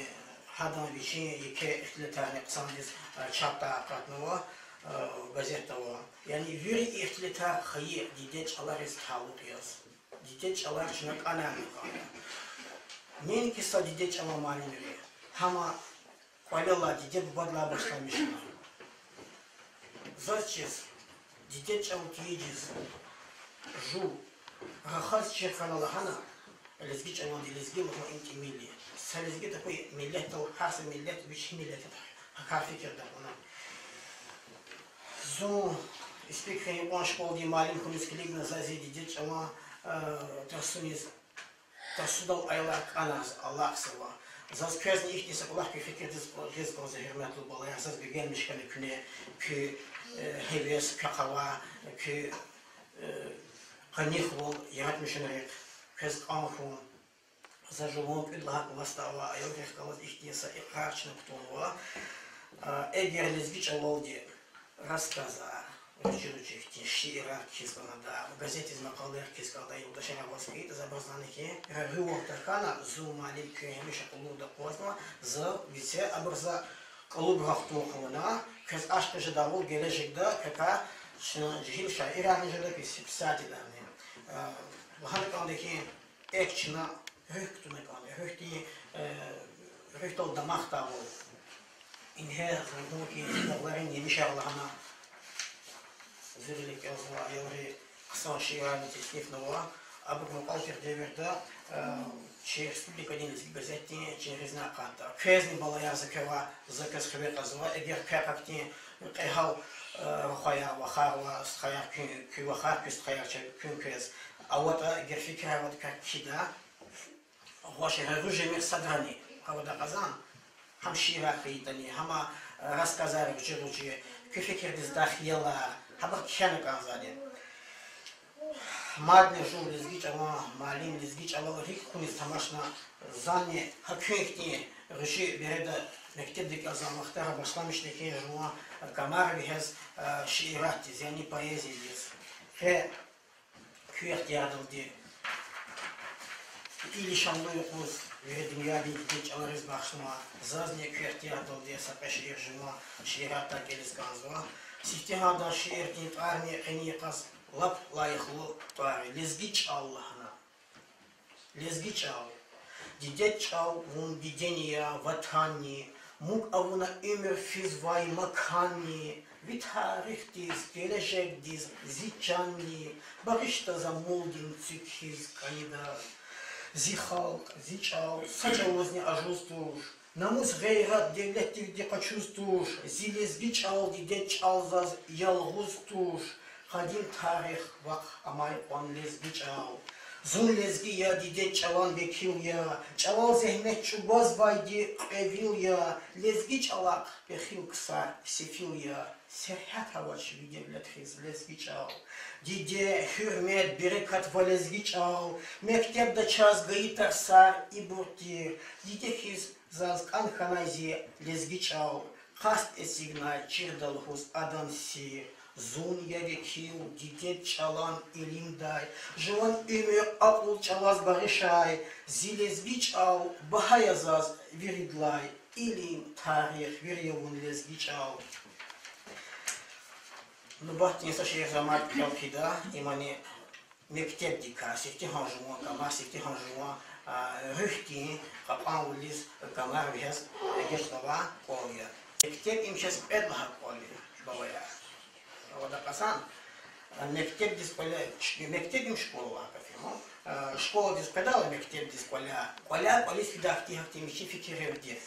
гьадан вичин еке ихтилатарни хъсандиз чапдай акъатнава газетда ва. Яни вири ихтилатар хайи дидед чӀалариз талукь яз. Дидед чӀалар чна кӀанарна кӀанда. Неинки са дидед чӀалан муаллимри, гьам кӀвалелай, диде-бубадилай башламишна. Заз чиз, дидед чӀал тийижиз жув рахаз чир хьана лагьана, лезги чӀаланди, лезги лугьун им тӀимил я. Са лезги тахьуй миллетдал, гьар са миллет вичин миллетдал гьакӀ фикирда кьуна. Зун Испикрин юкьван школадин муаллим хьуниз килигна, за зи дидед чӀалан тарсуниз, тарсудал аялар кӀаназ алакьзава. Заз квезни ихьтин са кӀвалах куь фикирдиз гъиз кӀанзава, гьуьрметлу балаяр, заз бегенмиш хьана куьне, куь гьевес, квехъ авай, куь къанихвал, яратмишунрихъ квез кӀан хьун. За жуван кӀуьд лагьай классда авай аялрихъ галаз ихьтин са икьрар чна кутунва. Эгер лезги чӀалалди рассказар, ручи-ручи хьтин шиирар кхьиз кӀанда, газетдиз макъалаяр кхьиз кӀанда, юлдашар аваз хьайитӀа, за абуруз лагьана хьи, регъуьвал тахьана, зун муаллим, куьн гьамиша къуллугъда акъвазнава, за вице абуруз кӀалубра хтун хъувуна, квез ашкъи жедайвал гележегда квекай чна жегьил шаирарни жеда, пис-, писателарни. Лагьана кӀанда хьи, эхь, чна руьгь кутуна кӀанда, руьгьдин, руьгьдал дамахдайвал. Ингье зун хьи зи дагъларин емишар лагьана, зи гъилик кӀелзавай аялри хъсан шиирарни теснифнава. Абуру мукьвал тир девирда чи республикадин Лезги газетдин чинризни акъатда. Квезни, балаяр, за квевай, за квез хиве кьазва, эгер квехъ ахьтин кьегьал рухваяр, вахар ва стхаяр, куь, куь вахар, куь стхаяр, ча-, куьн квез аватӀа, эгер фикирар аватӀа, квехъ кхьида. Гъваш я, регъуь жемир садрани, гьавада къазан, гьам шиирар хьайитӀани, гьам рассказар, ручи-ручи, куь фикирдиз дахиялар, гьабур кхьена кӀанзавайди. Мадни жув лезги чӀалан муаллим, лезги чӀалал рикӀ кьуниз тамашна, зани гьа куьн хьтин ручи береда мектебда кӀелзавай вахтара башламишна хьи жуван камар вегьез шииратдиз, яни поэзиядиз. Къе куь ихтиярдалди, и лишанлу юкъуз вири дуьньядин дидед чӀалариз бахшнава, зазни куь ихтиярдалди са кьве шиир жуван шииратдай кӀелиз кӀанзава. Сифтегьандан шиирдин тӀварни къени йикъаз лап лайихлу тӀвар я, Лезги чӀал лагьана. Лезги чӀал. Дидед чӀал вун дидени я, ватанни, муг авуна уьмуьр физвай маканни, ви тарихдиз, гележегдиз зи чанни, багъишда за мулдин цуьк хьиз кӀанидаз. Зи халкь, зи чӀал са чӀавузни ажуз туш, намус-гъейрат девлетдивди къачуз туш, зи лезги чӀал, дидед чӀал заз ялгъуз туш, къадим тарих вахъ амай кьван лезги чӀал. Зун лезги я, дидед чӀалан векил я, чӀалал зегьмет чӀугвазвайди кьве вил я, лезги чӀалахъ пехил ксар сефил я, сергьят авач ви девлет хьиз, лезги чӀал. Диде, гьуьрмет, берекат ва лезги чӀал, мектебда чаз гайи тарсар ибур тир, диде хьиз заз кӀан хьанай зи лезги чӀал, къаст эцигнай чирда лугьуз адан сир. Зун я векил дидед чӀалан илимдай, жуван уьмуьр, акьул чӀалаз багъишай, зи лезги чӀал багьа я заз виридалай, илим, тарих вири я вун, лезги чӀал. Нубатдин са шиир за мад кӀел хъийида, имни мектебдикай, сифтегьан жуван камар, сифтегьан жуван руьгьдин кьакьанвилиз камар вегьез эгечӀнавай кӀвал я. Мектеб им чаз кьвед лагьай кӀвал я, балаяр. Гьавада къазан, мектебдиз кӀвале, мектеб им школа лагьай гаф я, школадиз къведайла мектебдиз кӀваляй, кӀваляй кӀвализ фидай хьтин, гьахьтин михьи фикирривди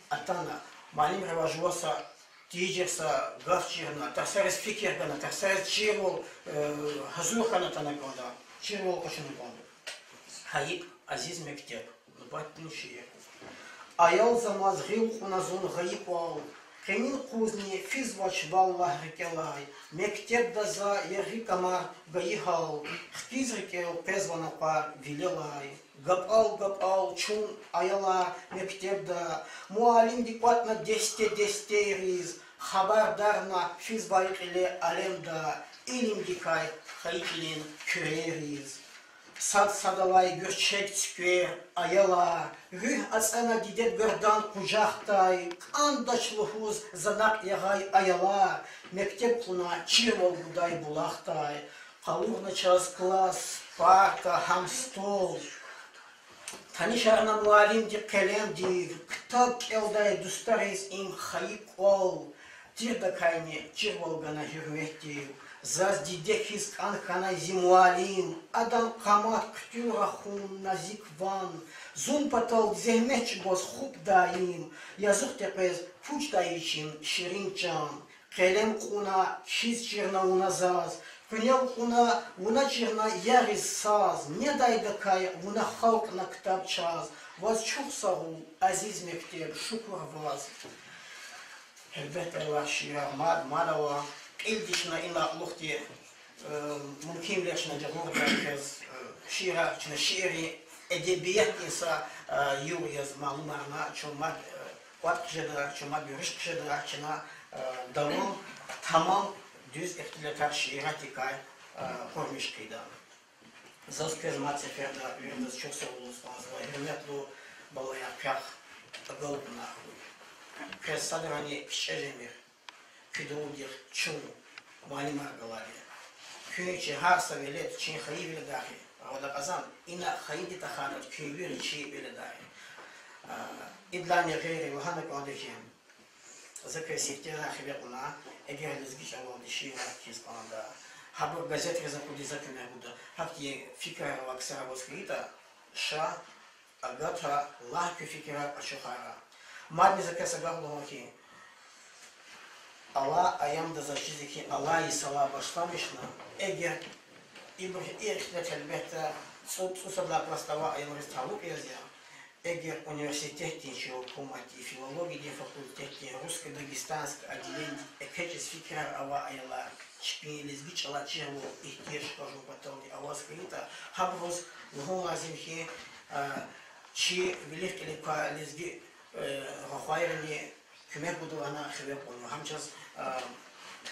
атана, муаллимривай жува са тийижир са гаф чирна, тарсариз фикир гана, тарсариз чирвал гьазур хьана атана кӀанда, чирвал къачуна кӀанда. Гьа икӀ, азиз мектеб, нубатдин шиир. Аялзамаз гъил кьуна зун гъайи кӀвал, Къенин къузни физвач валлагь рикӀелай, мектебда за яргъи камар гайи гьал, хкиз рикӀел къвезва накъвар вилелай. ГапӀал-гапӀал чун, аялар, мектебда, муаллимди кӀватӀна десте-дестейриз, хабардарна физвай кьиле алемда, илимдикай хайи кьилин куьрейриз. Сад-садалай гуьрчег цуьквер, аялар, руьгь ацӀана диде гуьгьдан къужахдай, кӀандач лугьуз за накь ягъай аялар, мектеб кьуна чирвал гудай булахдай. Къалурна чаз класс, парта, гьам стол. Танишарна муаллимди къелемдив, ктаб кӀелдай дустариз им хайи кӀвал. Тирдакайни чирвал гана гьуьрметдив, заз диде хьиз кӀан хьанай зи муаллим, адан къамат хъуьтуьл рахун, назик ван, зун патал зегьмет чӀугваз хупӀ даим, язух текъвез пучдай вичин ширин чан. Къелем кьуна, кхьиз чирна вуна заз, къуьнел кьуна, вуна чирна ягъиз саз, недайдакай вуна халкьна ктаб чаз, ваз чухсагъул, азиз мектеб, шукур ваз. Гьелбетда, ваз шиирар мад, мад ава, кьилди чна инал кьулухъди, э, мумкинвилер чна жагъурда квез, э, шиирар, чна шииррин эдебиятдин са, э, югъ яз малумарна, чун мад, э, кӀватӀ хъжеда, чун мад гуьруьш хъжеда, чна, э, давам, тамам дуьз ихтилатар шииратдикай, э, къурмиш хъийида. Заз квез мад сеферда виридаз чухсагъул лугьуз кӀанзава, гьуьрметлу балаяр, квехъ агалкьунар хьуй. Квез садрани кичӀе жемир, куь дувулдихъ чун, муаллимар галайди. Куьн чи гьар са велед, чи хайи веледар хьи, гъавурда кьазан, ина хайиди тахьайтӀа куьн вири чи веледар хьи. А, идалайни гъейри лагьана кӀанда хьи, за квез сифтени хиве кьуна, эгер лезги чӀалалди шиирар кхьиз кӀанда, гьабур газетризни акъудиз за куьмек гуда, гьахьтин фикирар авай ксар аваз хьайитӀа, ша, агата, лагь куь фикирар ачухарна. Мадни за квез агакь лугьун хьи, алай аямда заз чиз хьи, алай йисалай башламишна, эгер ибур ихтилат гьелбетда цӀу-, цӀусад лагьай классда авай аялриз талукь яз я, эгер университетдин чи гьукуматди филологиядин факультетдин русско-дагестанское отделениедин экечӀиз фикирар авай аялар, чпин лезги чӀалай чирвал, игьтияж хьанвай паталди аваз хьайитӀа, гьабуруз лугьун лазим хьи, а, чи вилик-кьилик квай лезги, э, рухвайрини куьмек гуда лагьана хиве кьунва. Гьам чаз, а,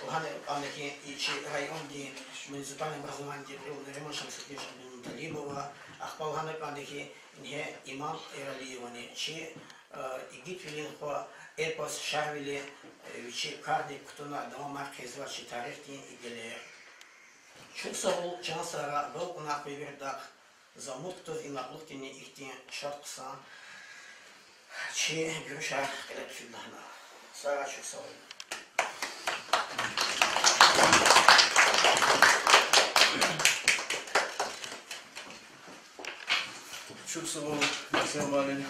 лагьана кӀанда хьи, и чи райондин муниципальный образованидин кьил Нариман Шамсудинович Абдулмуталибова, ахпа лагьана кӀанда хьи, ингье Имам Эралиевани чи, а, игитвилин хва, эпос Шарвили, э, вичи кардик кутуна давамар хъийизва чи тарихдин и гелер. Чухсагъул, чан сагърай, агалкьунар хьуй виридахъ. За умуд кутаз инал кьулухъдини ихьтин шад хъсан чи гуьруьшар кьиле тухуда лагьана. Сагърай, чухсагъул. Чухсагъул, Мусин муаллим,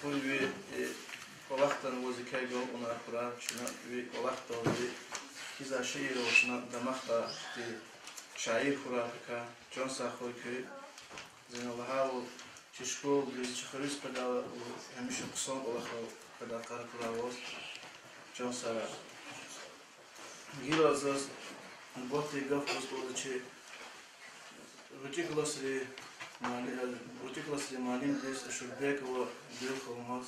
къуй ви, э, кӀвалахдал ваз еке агалкьунар хьурай, чна ви кӀвалахдал ви кхьизвай шииррал чна дамахдай шаир хьурай пака, чан сагъ хьуй куь. Заз лагьайвал, чи школадиз, чи хуьруьз къведайла, гьамиша хъсан кӀвалахал къведай къарагурай ваз, чан сагърай. Гила заз нубатдин гаф гуз кӀанда чи гъвечӀи классрин муалли-, гъвечӀи классрин муаллимдиз Ашурбекова Гуьлханумаз,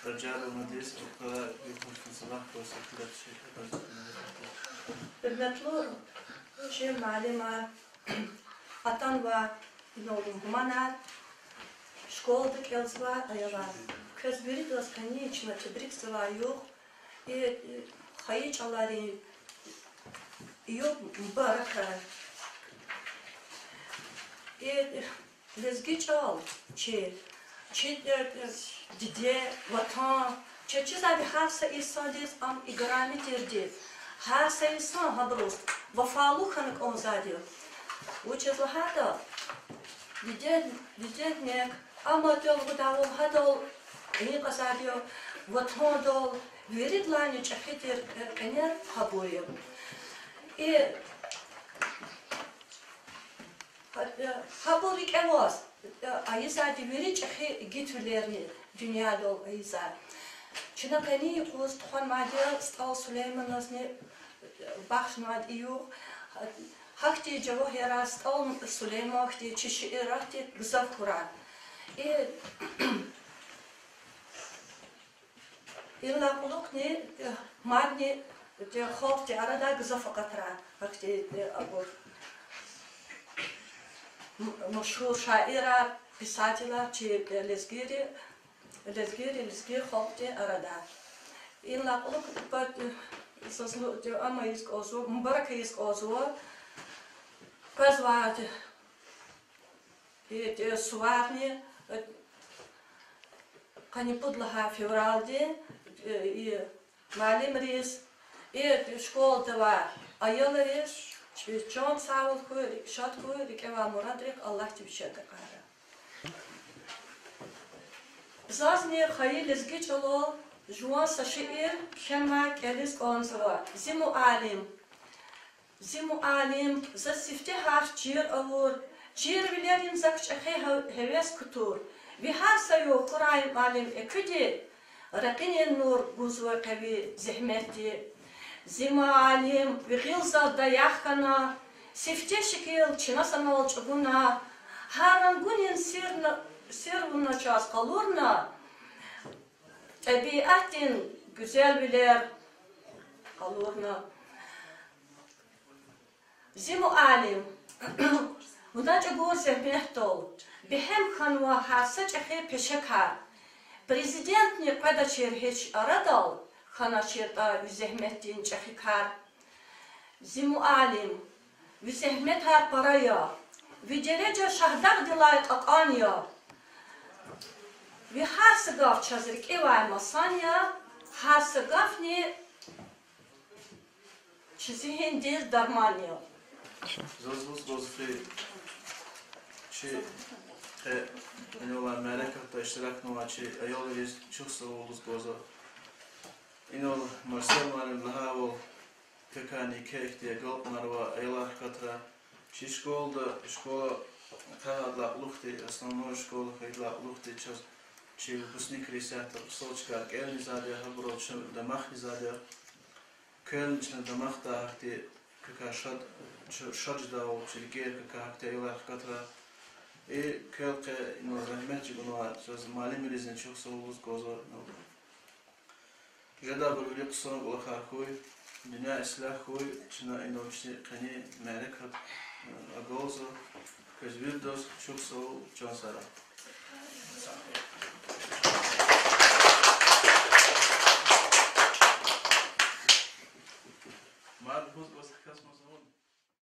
Раджабовнадиз, Абукара Гуьлханумаз. Гьуьрметлу чи муаллимар, атанвай инал мугьманар, школада кӀелзавай аялар. Квез виридаз къенин чна тебрикзавай югъ, и, и хайи чӀаларин югъ мубаракай. И лезги чӀал чи, чи, э, диде, ватан, чаз чизвайди гьар са инсандиз ам играми тирди, гьар са инсан гьабуруз вафалу хьана кӀанзавайди. Вучиз лагьайтӀа диде, дидедин нек амма тӀвел гъудайвал гьадал кьин кьазвайди я, ватандал виридалайни чӀехи тир, э, кьенер гьабур я. И гьа-, э, гьабур рикӀе аваз, э, ийизвайди вири чӀехи игитвилерни дуьньядал ийизвай. Чна къенин юкъуз тухванвайди я СтӀал Сулейманазни бахшнавайди я югъ. Гьахьтин жавагьирар СтӀал Сулейман хьтин чи шииратдихъ гзаф хьурай. И, идалай кьулухъни, э, мадни, э, халкьдин арадай гзаф акъатрай гьахьтин, э, абур. М-, машгьур шаирар, писателар чи, э, лезгийри, лезгийри, лезги халкьдин арада. Идалай кьулухъ пад, э, заз лугьуз, э, ам ийиз кӀанзава, мубарак ийиз кӀанзава. Къвезвай, э, э, суварни, э, къанни пуд лагьай февралдин, э, и муаллимриз, и школада авай аялриз, чпиз чан сагъвал хьуй, шад хьуй, рикӀе авай мурадрихъ Аллагьди вичел акьарай. Зазни хайи лезги чӀалал жуван са шиир кхьенвай кӀелиз кӀанзава. Зи муаллим. Зи муаллим, за сифте гьарф чир авур, чирвилерин зак чӀехи гьев-, гьевес кутур. Ви гьар са югъ хьурай, муаллим, экуьди, ракъинин нур гузва къе ви зегьметди. Зи муаллим, ви гъил заз даях хьана, сифте шикил чна санал чӀугуна, гьар рангунин сирна, сир вуна чаз къалурна, тӀебиатдин гуьзелвилер къалурна. Зи муаллим, вуна чӀугур зегьметдал бегьем хьанва гьар са чӀехи пешекар. Президентни къведачир гьич арадал, хьаначиртӀа ви зегьметдин чӀехи кар. Зи муаллим, ви зегьметар пара я, ви дережа Шагьдагъдилай кьакьан я. Ви гьар са гаф чаз рикӀивай масан я, гьар са гафни чи зигьиндиз дарман я. Заз лугьуз кӀанзава хьи, чи къе инал мярекатда иштиракнавай чи аялриз чухсагъул лугьуз кӀанзава. Инал Марсел муаллим лагьайвал, квекай еке ихьтин агалкьунар авай аялар хкатра. Чи школада, школа къагъайдалай кьулухъди, основной школа хьайидалай кьулухъди чаз чи выпускникриз исятда хъсан чкаяр кӀелни ийизвайди я, гьабурал чна дамах ийизвайди я. Квелни чна дамахдай гьахьтин квекай шад, ш-, шад жедайвал чи рикӀер квекай гьахьтин аялар хкатра. И квел къе инал зегьмет чӀугунвай чаз муаллимризни чухсагъул лугьуз кӀанзава. Жедайбур вири хъсан кӀвалахар хьуй, дуьнья ислягь хьуй, чна инал чи къенин мярекат, э, агалзава. Квез виридаз чухсагъул, чан сагърай.